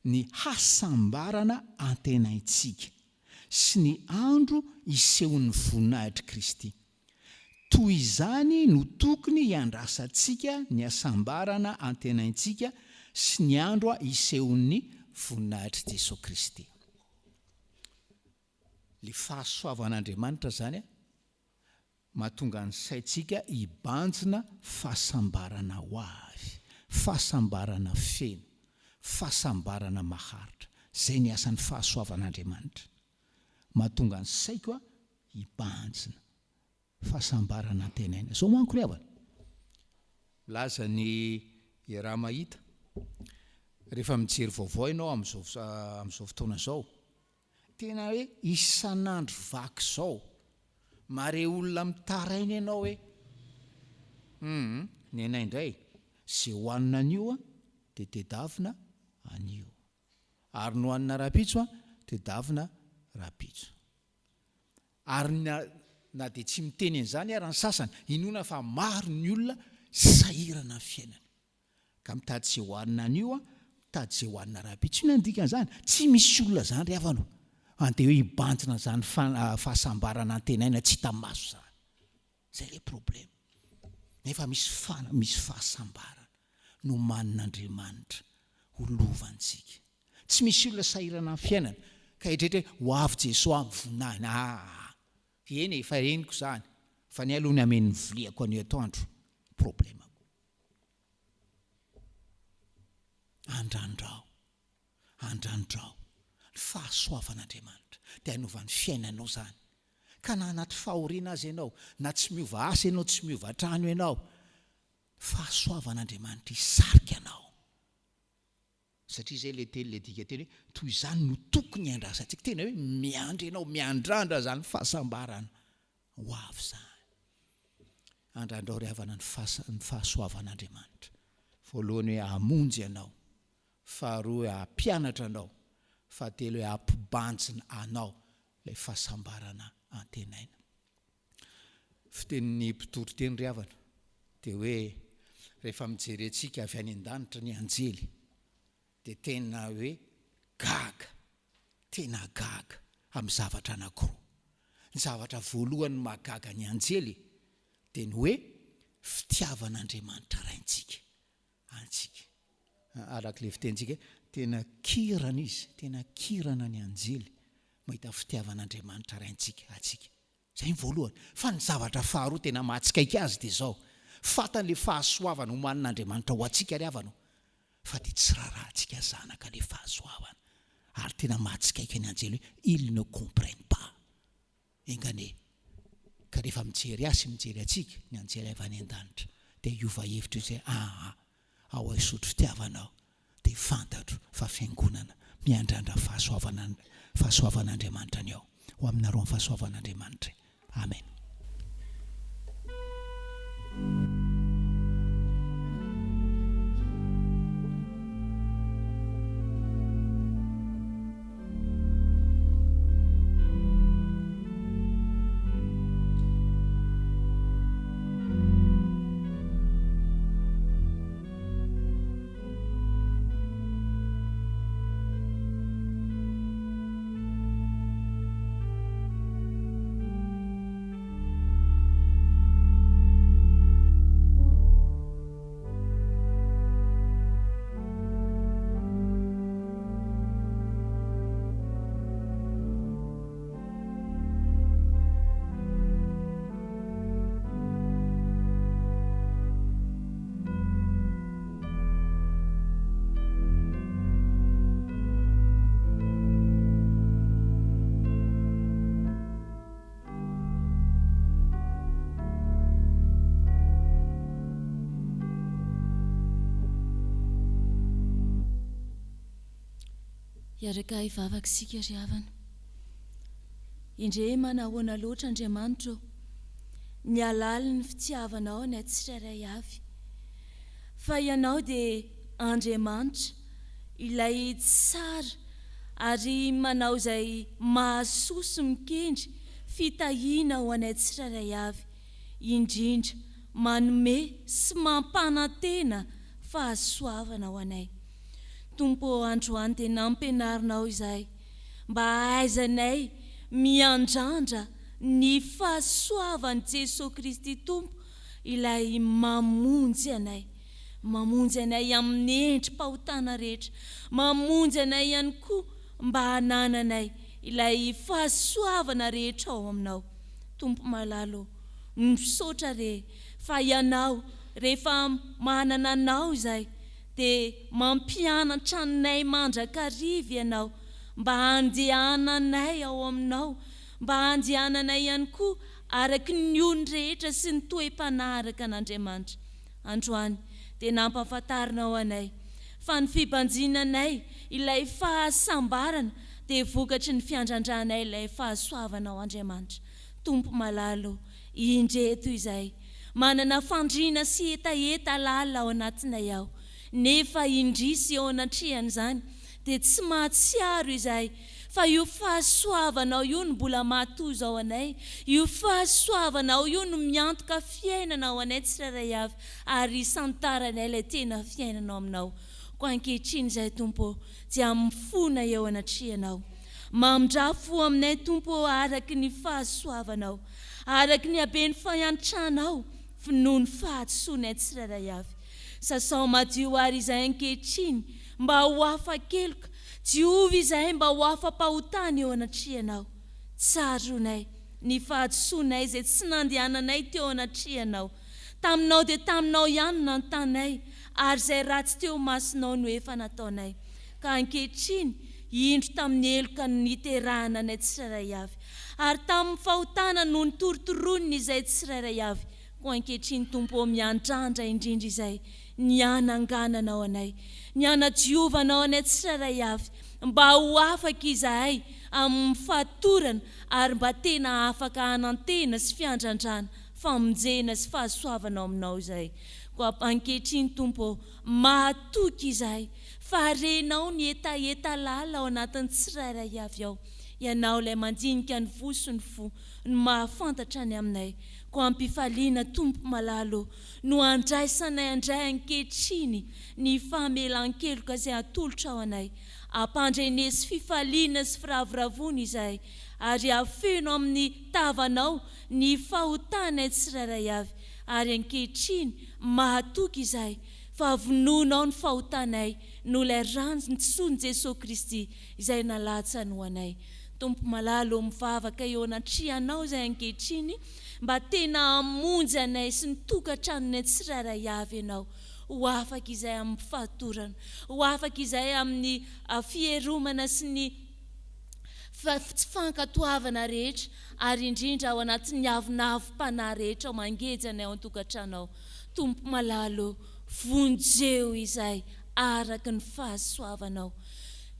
ny hasambarana antenaintsika sy ny andro hisehoan'ny voninahitr'i Kristy. Toy izany no tokony hiandrasantsika ny hasambarana antenaintsika sy ny andro hisehoan'ny voninahitr'i Jesoa Kristy. Ilay fahasoavan'Andriamanitra izany mahatonga ny saintsika hibanjina fahasambarana ho avy, fahasambarana feno, fahasambarana maharitra. Izay ny asan'ny fahasoavan'Andriamanitra. Mahatonga ny saiko hibanjina fahasambarana antenaina. Izao manko ry havana, milaza ny iaraha-mahita, rehefa mijery vaovao ianao amin'izao amin'izao fotoana izao, Tena hoe isan'andro vaky izao, mahare olona mitaraina ianao hoe hum, ny anay indray, ze hohanina anio an, dia tedavina anio. Ary ny hohanina rahampitso an, tedavina rahampitso. Ary na na dia tsy miteny an'izany ara ny sasany, inoana fa maro ny olona sahirana amin'ny fiainany. Ka mitady ze hohanina anio an, mitady ze hohanina rahampitso. Inona no dikan'izany? Tsy misy olona izany ry havana o! Andeha hoe hibanjina an'izany fahasambarana antenaina tsy hita maso izany. Izay ilay problema. Nefa misy misy fahasambarana nomanin'Andriamanitra ho lovantsika. Tsy misy olona sahirana amin'ny fiainana ka hieritreritra hoe ho avy Jesoa amin'ny voninahiny. Aa! Eny e, efa henoko izany. Fa ny ahy aloha ny hameno ny viliako anio atoandro problemako. Andrandrao, andrandrao ny fahasoavan'Andriamanitra dia hanova ny fiainanao izany. Ka na anaty fahoriana aza ianao, na tsy miova asa ianao, tsy miova trano ianao, fahasoavan'Andriamanitra hisarika anao. Satria izay ilay teny, ilay dikanteny hoe toy izany no tokony hiandrasantsika. Tena hoe miandry ianao, miandrandra izany fahasambarana ho avy izany. Andrandrao ry havana ny fahasa, ny fahasoavan'Andriamanitra. Voalohany hoe hamonjy anao, faharoa hoe hampianatra anao, fahatelo hoe hampibanjina anao ilay fahasambarana antenaina. Fitenin'ny mpitory teny ry havana dia hoe rehefa mijery antsika avy any an-danitra ny anjely. Dia tena hoe gaga, tena gaga amin'ny zavatra anankiroa. Ny zavatra voalohany mahagaga ny anjely dia ny hoe fitiavan'Andriamanitra Raintsika antsika. Araka ilay fitenintsika hoe tena kirana izy, tena kirana ny anjely mahita fitiavan'Andriamanitra Raintsika antsika. Izay ny voalohany. Fa ny zavatra faharoa tena mahatsikaiky azy dia izao, fantany ilay fahasoavana omanin'Andriamanitra ho antsika ry havana o, fa dia tsy rarahantsika zanaka ilay fahasoavana. Ary tena mahatsikaiky ny anjely hoe ils ne comprennent pas. Enga anie ka rehefa mijery ahy sy mijery antsika ny anjely avy any an-danitra dia hiova hevitra izy hoe aa ao Aisotry fitiavana aho dia fantatro fa fiangonana miandrandra fahasoavana fahasoavan'Andriamanitra ny ao. Ho aminareo ny fahasoavan'Andriamanitra e. Amen. Hiaraka hivavaka isika ry havana. Indre manahoana loatra Andriamanitra ô, ny halalin'ny fitiavanao anay tsirairay avy. Fa Ianao dia Andriamanitra, ilay tsara ary manao izay mahasoa sy mikendry fitahiana ho anay tsirairay avy, indrindra manome sy mampanantena fahasoavana ho anay. Tompo ô, androany dia nampianarinao izahay mba hahaizanay miandrandra ny fahasoavan'i Jesoa Kristy Tompo ilay mamonjy anay, mamonjy anay amin'ny endri-pahotana rehetra, mamonjy anay ihany koa mba hanananay ilay fahasoavana rehetra ao Aminao. Tompo malala ô, misaotra re fa Ianao rehefa manana Anao izahay dia mampianatra anay mandrakariva Ianao mba handehananay ao Aminao, mba handehananay ihany koa araka ny ony rehetra sy ny toe-panahy araka an'Andriamanitra. Androany dia nampahafantarinao anay fa ny fibanjinanay ilay fahasambarana dia vokatry ny fiandrandranay ilay fahasoavanao Andriamanitra. Tompo malala ô, indreto izahay, manana fandriana sy hetaheta lalina ao anatinay ao, nefa indrisy eo anatrehan'izany dia tsy mahatsiaro izahay fa io fahasoavanao io no mbola mahatozo ao anay, io fahasoavanao io no miantoka fiainana ao anay tsirairay avy ary isantaranay ilay tena fiainana ao aminao. Koa ankehitriny izahay Tompo ô, dia mifona eo anatrehanao. Mamindrà fo aminay Tompo ô araky ny fahasoavanao, araky ny haben'ny faiantranao, finoan'ny fahadisoanay tsirairay avy. Sasao madio àry izahay ankehitriny mba ho afa-keloka, diovy izahay mba ho afa-pahotana eo anatrehanao. Tsaroanay ny fahadisoanay izay tsy nandehananay teo anatrehanao. Taminao dia taminao ihany no nantanay, ary izay ratsy teo imasonao no efa nataonay. Ka ankehitriny, indro tamin'ny heloka no niterahana anay tsirairay avy, ary tamin'ny fahotana no notorotoroniny izahay tsirairay avy. Koa ankehitriny, Tompo ô, miandrandra indrindra izay ny hanangananao anay, ny hanadiovanao anay tsirairay avy, mba ho afaka izahay amin'ny fatorana ary mba tena afaka hanantena sy fiandrandrana famonjena sy fahasoavana ao aminao izahay. Koa ankehitriny, Tompo ô, mahatoky izahay fa renao ny hetaheta lalina ao anatin'ny tsirairay avy ao. Ianao ilay mandinika ny voa sy ny fo no mahafantatra ny aminay. Koa am-pifaliana Tompo malala ô, no andraisanay andray ankehitriny ny famelan-keloka izay atolotrao anay. Ampandrenesy fifaliana sy firavoravoana izahay, ary afeno amin'ny tavanao ny fahotanay tsirairay avy, ary ankehitriny mahatoky izahay fa vonoinao ny fahotanay noho ilay ràn-tson'i Jesoa Kristy izay nalatsany ho anay. Tompo malala ô, mivavaka eo anatrehanao izahay ankehitriny mba tena hamonjy anay sy ny tokantranonay tsirairay avy Ianao. Ho afaka izahay amin'ny fatorana, ho afaka izahay amin'ny fieromana sy ny tsy fankatoavana rehetra ary indrindra ao anatin'ny avonavom-panahy rehetra ao mangeja anay ao an-tokantrano ao. Tompo malala ô, vonjeo izahay araka ny fahasoavanao.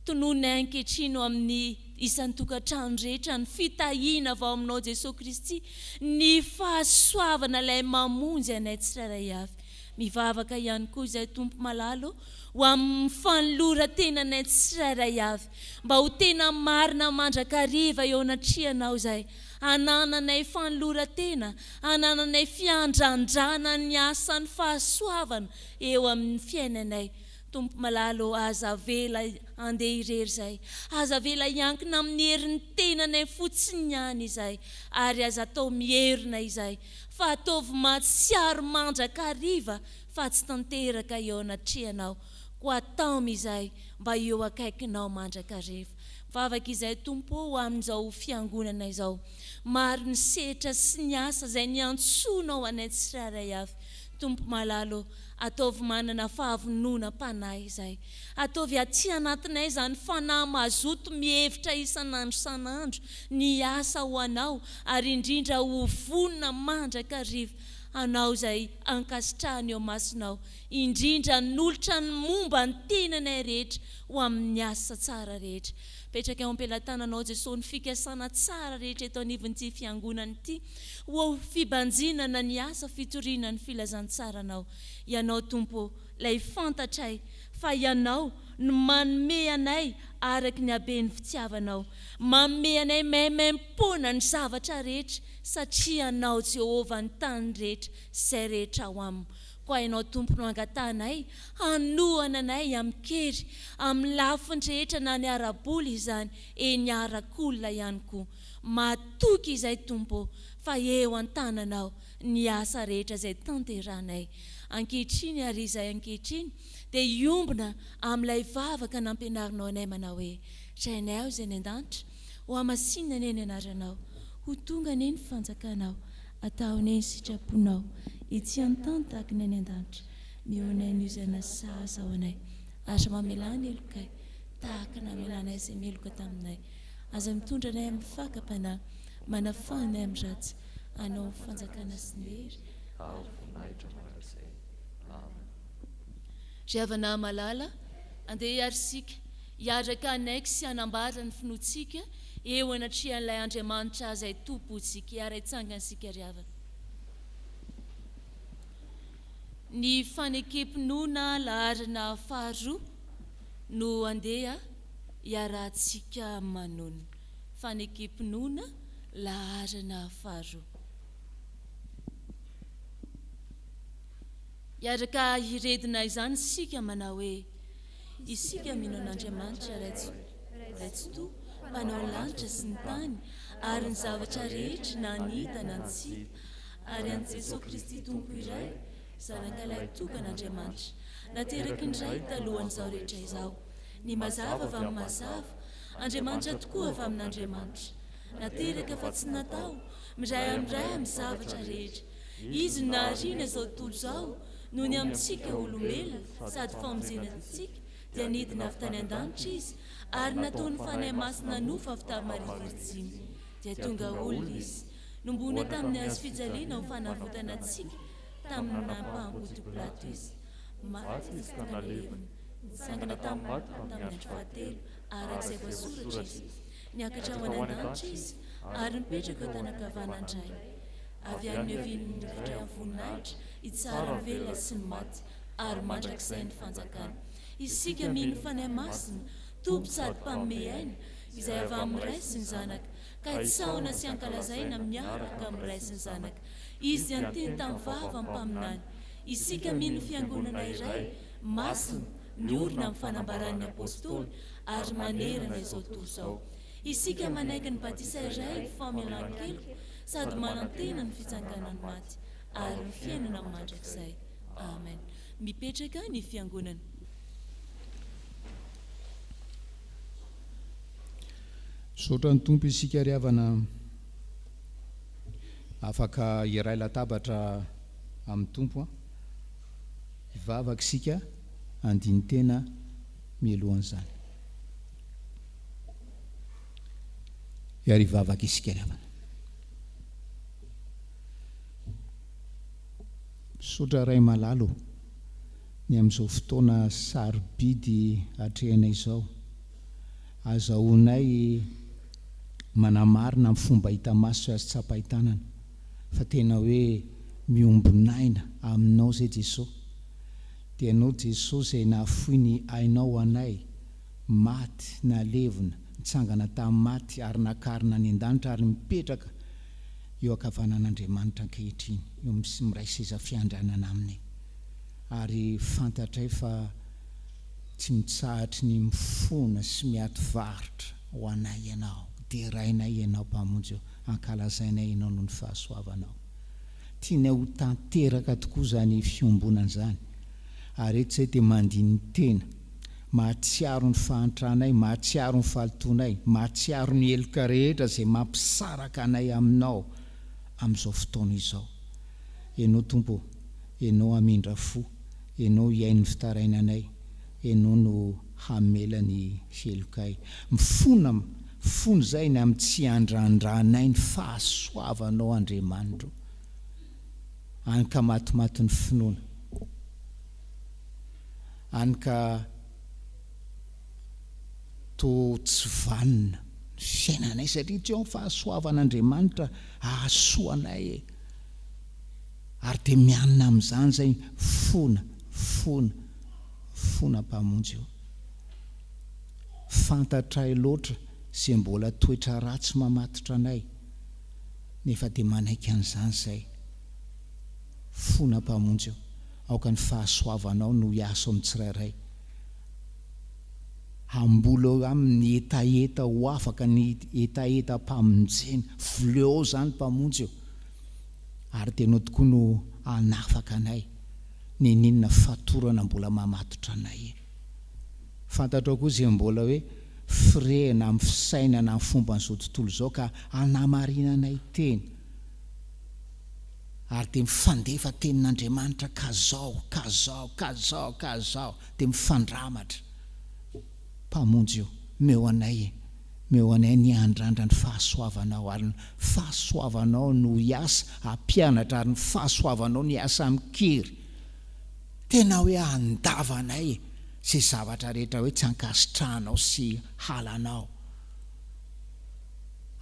Tononay ankehitriny ho amin'ny isan-tokantrano rehetra ny fitahiana avy ao aminao Jesoa Kristy, ny fahasoavana ilay mamonjy anay tsirairay avy. Mivavaka ihany koa izahay Tompo malala ô, ho amin'ny fanoloran-tenanay tsirairay avy, mba ho tena marina mandrakariva eo anatrehanao izahay, hanananay fanoloran-tena, hanananay fiandrandrana ny asan'ny fahasoavana eo amin'ny fiainanay. Tompo malala ô, aza avela handeha irery izahay, aza avela hiankina amin'ny herin'ny tenanay fotsiny ihany izahay, ary aza atao mierona izahay, fa ataovy mahatsiaro mandrakariva fa tsy tanteraka eo anatrehanao, koa taomy izahay mba eo akaikinao mandrakariva. Mivavaka izahay Tompo ô ho amin'izao fiangonana izao. Maro ny sehatra sy ny asa izay niantsoanao anay tsirairay avy. Tompo malala ô, ataovy manana fahavononam-panahy izahay. Ataovy aty anatinay izany fanahy mazoto mihevitra isan'andro isan'andro ny hiasa ho Anao ary indrindra ho vonona mandrakariva hanao izay ankasitrahany eo imasonao, indrindra hanolotra ny momba ny tenanay rehetra ho amin'ny asa tsara rehetra. Apetraka eo am-pelatananao Jesosy ny fikasana tsara rehetra eto anivon'ity fiangonana ity ho fibanjinana ny asa fitoriana ny filazantsaranao. Ianao Tompo ô, ilay fantatray fa Ianao no manome anay araka ny haben'ny fitiavanao. Manome anay maimaimpoana ny zavatra rehetra satria Anao Jehovah ny tany rehetra sy izay rehetra ao aminy. Koa Ianao Tompo no angatahanay hanohana anay amin-kery amin'ny lafiny rehetra na ny ara-bola izany eny arak'olona ihany koa. Matoky izay Tompo ô fa eo an-tananao ny asa rehetra izay tanterahanay ankehitriny ary izay ankehitriny dia hiombona amin'ilay vavaka nampianarinao anay manao hoe, Rainay ao izay any an-danitra, hohamasinina anie ny anaranao, ho tonga anie ny fanjakanao, atao anie ny sitraponao, ety an-tany tahaka ny any an-danitra, mionay anio izay nasaha ho anay, ary mamelà ny helokay, tahaka ny namelanay izay meloka taminay, aza mitondra anay amin'ny fakam-panahy, manafaha anay amin'ny ratsy, Anao ny fanjakana sy ny hery ary voninahitra mandrakizay. Amen. Ry havana malala, andeha hiary isika, hiaraka hanaiky sy hanambara ny finoantsika eo anatrehan'ilay Andriamanitra izay Tompontsika. Hiara-hitsangana isika ry havana. Ny fanekem-pinoana laharana faharoa no andeha hiarahantsika manonona. Fanekem-pinoana laharana faharoa. Hiaraka hiredona izany isika manao hoe, Isika mino an'Andriamanitra Ray Tsitoha, Mpanao ny lanitra sy ny tany ary ny zavatra rehetra na ny hita na ny tsy hita, ary an'i Jesoa Kristy Tompo iray, Zanakalahy tokan'Andriamanitra, nateraky ny Ray talohan'izao rehetra izao, ny mazava avy amin'ny mazava, Andriamanitra tokoa avy amin'Andriamanitra, nateraka fa tsy natao, miray amin'ny Ray amin'ny zavatra rehetra. Izy no nahariana izao tontolo izao, noho ny amintsika olombelona sady famonjena antsika, dia nidina avy tany an-danitra Izy, ary nataon'ny Fanahy Masina nofo avy tamin'i Maria Virjiny. Dia tonga olona Izy. Nomboana tamin'ny hazo fijaliana ho fanavotana antsika tamin'ny nampahampoty Pilato Izy. Maty Izy ka nalevina. Nitsangana tamin'ny maty tamin'ny andro fahatelo, araka izay voasoratra Izy. Niakatra ho any an-danitra Izy ary nipetraka eo an-tanan-kavanan'ny Ray. Avy any niavian'ny rivotra voninahitra hitsara ny velona sy ny maty, ary mandrakizay ny fanjakany. Isika mino ny Fanahy Masina, Tompo sady Mpanome aina, Izay avy amin'ny Ray sy ny Zanaka, ka itsaohana sy ankalazaina miaraka amin'ny Ray sy ny Zanaka. Izy dia niteny tamin'ny vava mpaminany. Isika mino ny Fiangonana iray, masina, miorina amin'ny fanambaran'ny Apostoly ary manerana izao tontolo izao. Isika manaiky ny batisa iray famelan-keloka sady manantena ny fitsanganan'ny maty ary ny fiainana mandrakizay. Amen. Mipetraka ny Fiangonana. Misaotra ny Tompo isika ry havana afaka hiray latabatra amin'ny Tompo an. Hivavaka isika handini-tena mialohan'izany. Ary hivavaka isika ry havana. Misaotra Ray malala o, ny amin'izao fotoana sarobidy atrehanay izao. Azahoanay manamarina amin'ny fomba hita maso sy azo tsapain-tanana fa tena hoe miombon'aina aminao izay Jesoa. Dia Ianao Jesoa izay nahafoy ny ainao ho anay, maty, nalevina, nitsangana tamin'ny maty ary nakarina any an-danitra ary mipetraka eo ankavanan'Andriamanitra ankehitriny, eo amin'ny miray seza fiandrianana Aminy. Ary fantatray fa tsy mitsahatry ny mifona sy miady varotra ho anay Ianao. Derainay Ianao Mpamonjy ô, ankalazainay Ianao noho ny fahasoavanao. Tianay ho tanteraka tokoa izany fiombonana izany, ary eto izay dia mandini-tena, mahatsiaro ny fahantranay, mahatsiaro ny fahalotoanay, mahatsiaro ny heloka rehetra izay mampisaraka anay Aminao amin'izao fotoana izao. Ianao Tompo ô, Ianao hamindra fo, Ianao hihaino ny fitarainanay, Ianao no hamela ny helokay. Mifona, mifona izahay ny amin'ny tsy hiandrandranay ny fahasoavanao Andriamanitro. Any ka matimaty ny finoana. Any ka toa tsy vanona ny fiainanay satria tsy eo ny fahasoavan'Andriamanitra hahasoa anay e. Ary dia mianina amin'izany izay fona, fona, fona Mpamonjy o. Fantatray loatra izay mbola toetra ratsy mamatotra anay, nefa dia manaiky an'izany izay. Fona Mpamonjy o, aoka ny fahasoavanao no hiasa ao amin'ny tsirairay. Hamboly ao aminy ny hetaheta ho afaka, ny hetahetam-pamonjena. Voleo ao izany Mpamonjy o. Ary dia Ianao tokoa no hanafaka anay, n'inon'inona fatorana mbola mamatotra anay. Fantatrao koa izay mbola hoe firehana amin'ny fisainana amin'ny fomban'izao tontolo izao ka hanamarinanay tena. Ary dia mifandefa tenin'Andriamanitra ka zao, ka zao, ka zao, ka zao, dia mifandramatra. Mpamonjy o, meo anay e. Omeo anay ny handrandra ny fahasoavanao, ary ny fahasoavanao no hiasa hampianatra, ary ny fahasoavanao no hiasa amin-kery. Tena hoe handava anay izay zavatra rehetra hoe tsy ankasitrahanao sy halanao.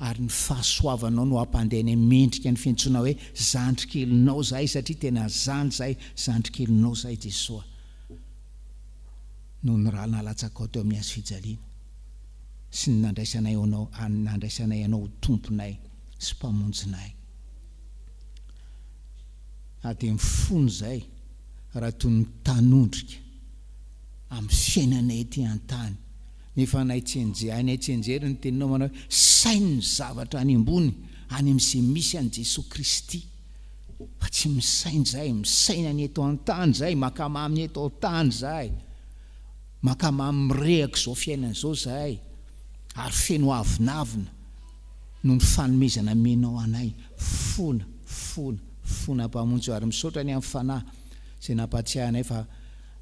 Ary ny fahasoavanao no hampandeha anay mendrika ny fiantsoana hoe zandrikelinao izahay, satria tena zandry izahay, zandrikelinao izahay Jesoa, noho ny rà nalatsakao teo amin'ny hazo fijaliana. sy ny nandraisanay anao nandraisanay anao ho Tomponay sy Mpamonjinay. Ary dia mifono izay raha toy ny mitanondrika amin'ny fiainanay ety an-tany, nefa anay tsy enje hainay tsy enjery ny teninao manao hoe saino ny zavatra any ambony any amin'izay misy an'i Jesoa Kristy fa tsy misaina izahay, misaina ny eto an-tany izahay, mankamamy ny eto an-tany izahay. Mankamamy mirehaka izao fiainana izao izahay ary feno avonavona noho ny fanomezana amenao anay fona fona fona Mpamonjy o ary misaotra ny amin'ny Fanahy izay nampahatsiahy anay fa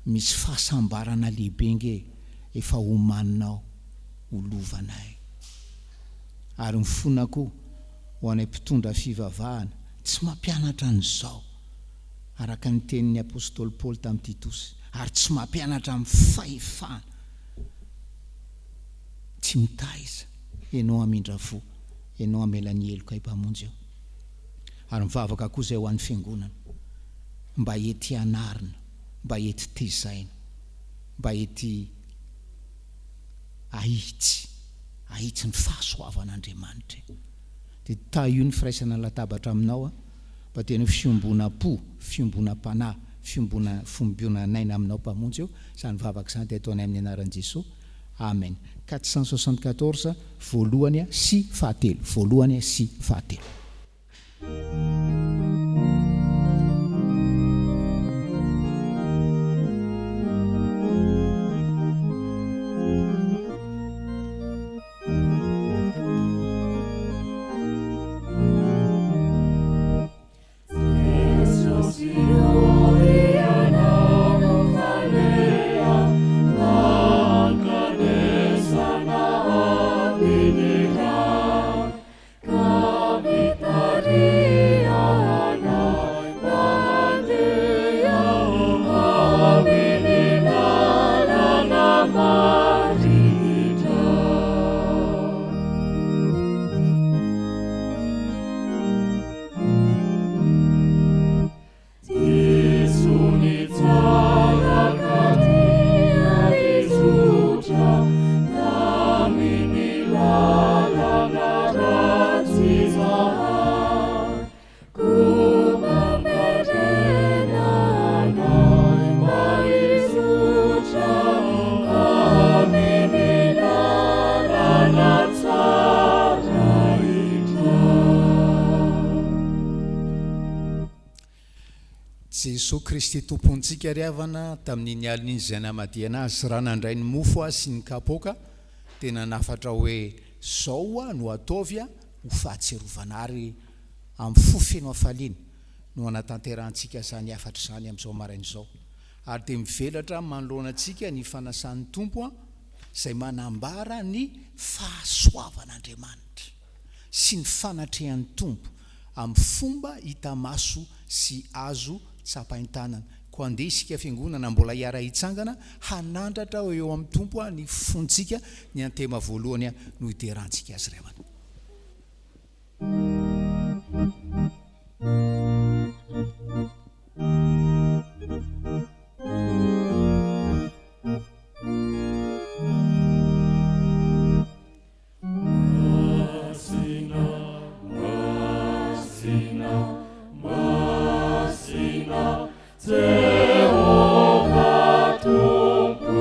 misy fahasambarana lehibe nge efa omaninao ho lovanay ary mifona koa ho anay mpitondra fivavahana tsy mampianatra an'izao araka ny tenin'ny apostoly Paoly tamin'i Titosy, ary tsy mampianatra amin'ny fahefana tsy mitaiza, Ianao hamindra fo, Ianao hamela ny helokay Mpamonjy ô. Ary mivavaka koa izay ho an'ny Fiangonana, mba hety hanarina, mba hety tezaina, mba hety hahitsy. Ahitsy ny fahasoavan'Andriamanitra e. Dia tahio ny firaisana latabatra aminao aho, mba tena ho fiombonam-po, fiombonam-panahy, fiombona, fombionan'aina aminao Mpamonjy ô, izany vavaka izany dia ataonay amin'ny anaran'i Jesoa. Amen. 474, voalohany sy fahatelo, voalohany sy fahatelo. Jesoa Kristy Tompontsika ry havana, tamin'iny alina iny izay namadihana Azy, raha nandray ny mofo Azy sy ny kapoaka, dia nanafatra hoe, Zao no ataovy ho fahatsiarovana ary amin'ny fo feno hafaliana no hanatanterahantsika izany hafatra izany amin'izao maraina izao. Ary dia mivelatra manoloana antsika ny fanasan'ny Tompo izay manambara ny fahasoavan'Andriamanitra sy ny fanatrehan'ny Tompo amin'ny fomba hita maso sy azo tsapain-tanana. Koa andeha isika Fiangonana mbola hiara-hitsangana hanandratra eo amin'ny Tompo ny fontsika, ny antema voalohany no hiderantsika Azy ry havana. Masina, masina, masina, Jehovah Tompo.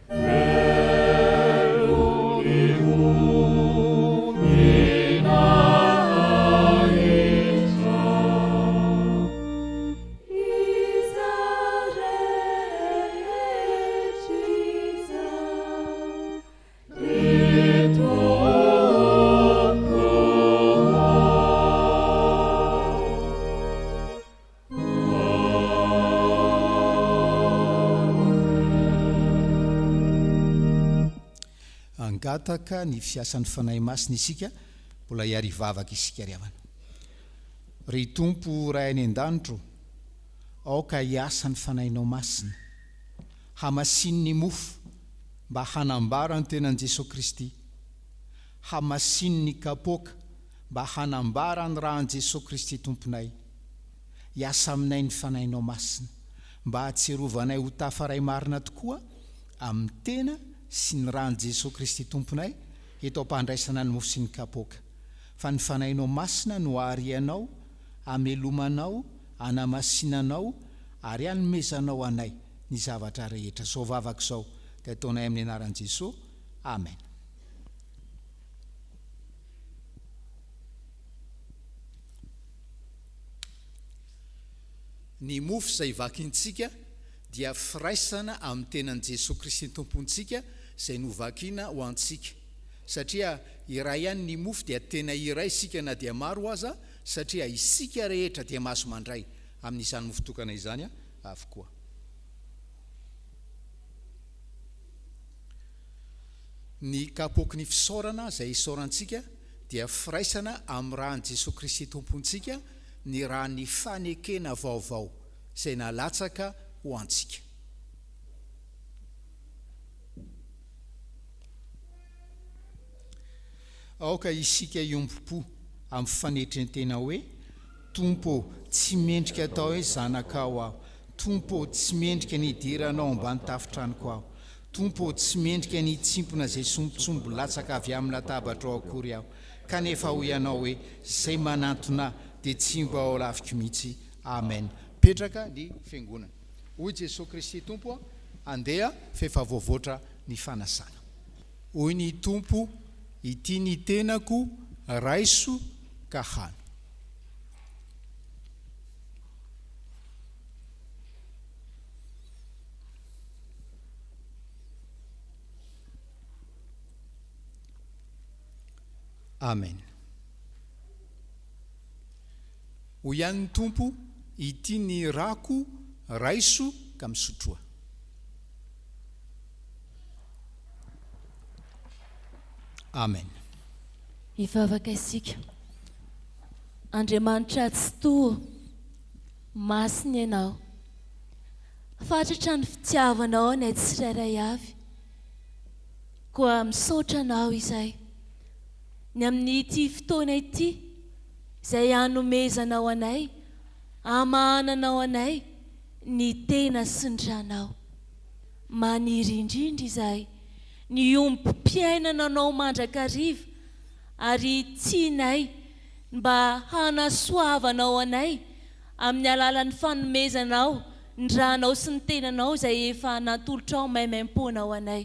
Feno ny voninahitra. Iza rehetra iza Ry Tompo Hangataka ny fiasan'ny Fanahy Masina isika, mbola hiary hivavaka isika ry havana. Ry Tompo Ray any an-danitra ô, aoka hiasa ny Fanahinao Masina, hamasino ny mofo mba hanambara ny tenan'i Jesoa Kristy, hamasino ny kapoaka mba hanambara ny ràn'i Jesoa Kristy Tomponay. Hiasa aminay ny Fanahinao Masina, mba hahatsiarovanay ho tafaray marina tokoa amin'ny tena sy ny ràn'i Jesoa Kristy Tomponay eto am-pandraisana ny mofo sy ny kapoaka. Fa ny Fanahinao Masina no aharianao, amelomanao, anamasinanao ary anomezanao anay ny zavatra rehetra. Izao vavaka izao dia ataonay amin'ny anaran'i Jesoa. Amen. Ny mofo izay vakintsika dia firaisana amin'ny tenan'i Jesoa Kristy Tompontsika izay novakina ho antsika. Satria iray ihany ny mofo dia tena iray isika na dia maro aza satria isika rehetra dia mahazo mandray amin'izany mofo tokana izany avokoa. Ny kapoaky ny fisaorana izay isaorantsika dia firaisana amin'ny ràn'i Jesoa Kristy Tompontsika, ny ràn'ny fanekena vaovao izay nalatsaka ho antsika. Aoka isika hiombom-po amin'ny fanetren-tena hoe, Tompo ô, tsy mendrika atao hoe zanakao aho. Tompo ô, tsy mendrika ny hidiranao ambany tafon-tranoko aho. Tompo ô, tsy mendrika ny hitsimpona izay sombitsomby latsaka avy amin'ny latabatrao akory aho, kanefa hoy Ianao hoe, Izay manantona Ahy dia tsy mba ho laviko mihitsy. Amen. Mipetraka ny Fiangonana. Hoy Jesoa Kristy Tompo, Andeha, f'efa voavoatra ny fanasana. Hoy ny Tompo, Ity ny tenako, raiso ka hano. Amen. Hoy ihany ny Tompo, Ity ny rako, raiso ka misotroa. Amen. Hivavaka isika. Andriamanitra Tsitoha, Masina Ianao. Fatratra ny fitiavanao anay tsirairay avy. Koa misaotra Anao izahay ny amin'ity fotoana ity izay anomezanao anay, amahananao anay ny tena sy ny ranao. Maniry indrindra izahay ny hiombom-piainana Anao mandrakariva ary tianay ny mba hanasoavanao anay amin'ny alalan'ny fanomezanao ny ranao sy ny tenanao izay efa natolotrao maimaimpoana ho anay.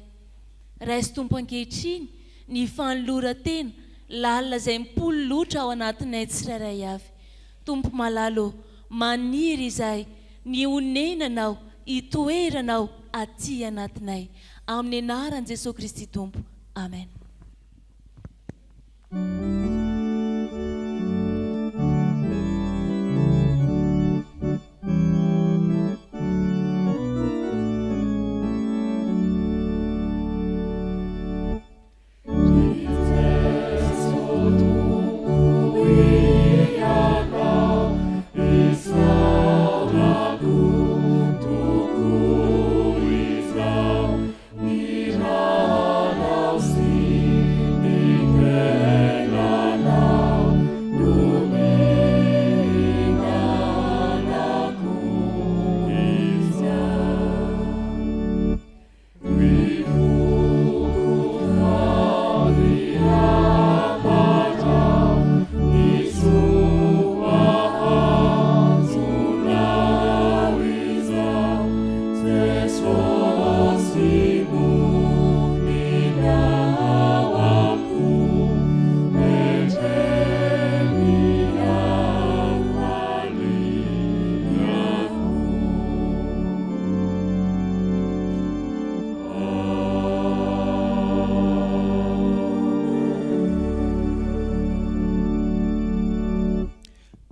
Raiso Tompo ankehitriny ny fanoloran-tena lalina izay mipololotra ao anatinay tsirairay avy. Tompo malala ô, maniry izahay ny honenanao, hitoeranao aty anatinay. Amin'ny anaran'i Jesoa Kristy Tompo. Amen.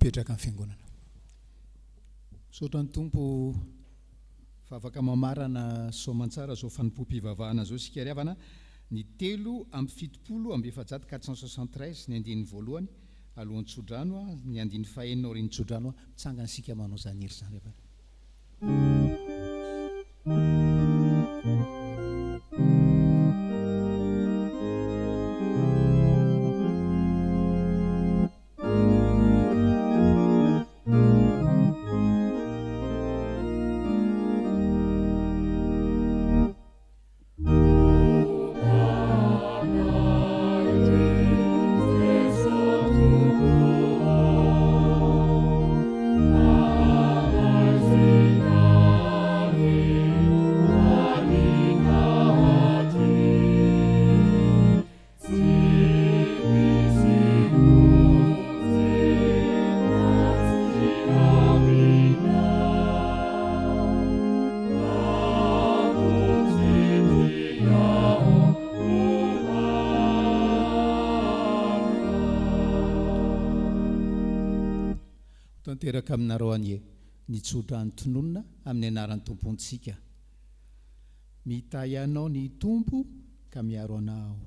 Mipetraka ny fiangonana. Misaotra ny Tompo fa afaka mamarana soamantsara izao fanompoam-pivavahana izao isika ry havana. Ny 473, 473, ny andininy voalohany, alohan'ny tsodrano, ny andininy fahenina aorian'ny tsodrano. Mitsangana isika manao izany hira izany ry havana. Ho tanteraka aminareo anie ny tsodrano tononina amin'ny anaran'ny Tompontsika. Mitahy anao ny Tompo ka miaro anao.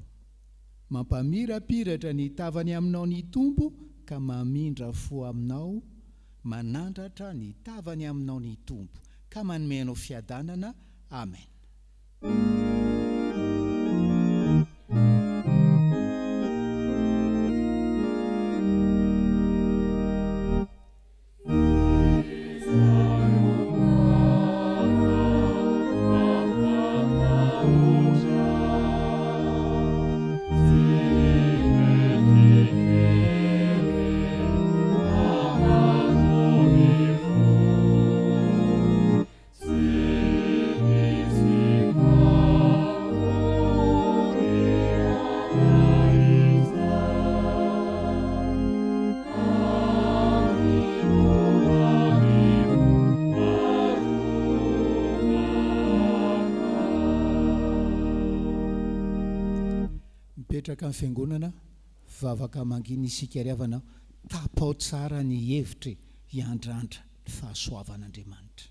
Mampamirapiratra ny tavany aminao ny Tompo ka mamindra fo aminao, manandratra ny tavany aminao ny Tompo ka manome anao fiadanana. Amen. Mipetraka ny fiangonana, vavaka mangina isika ry havana, tapao tsara ny hevitra e, hiandrandra ny fahasoavan'Andriamanitra.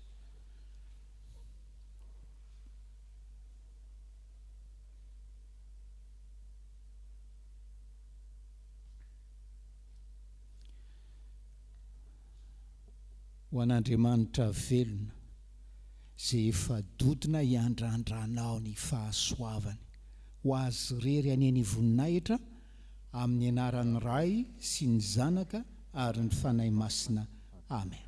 Ho an'Andriamanitra velona, izay efa dodona hiandrandranao ny fahasoavany. Ho Azy irery anie ny voninahitra, amin'ny anaran'ny Ray sy ny Zanaka ary ny Fanahy Masina. Amen.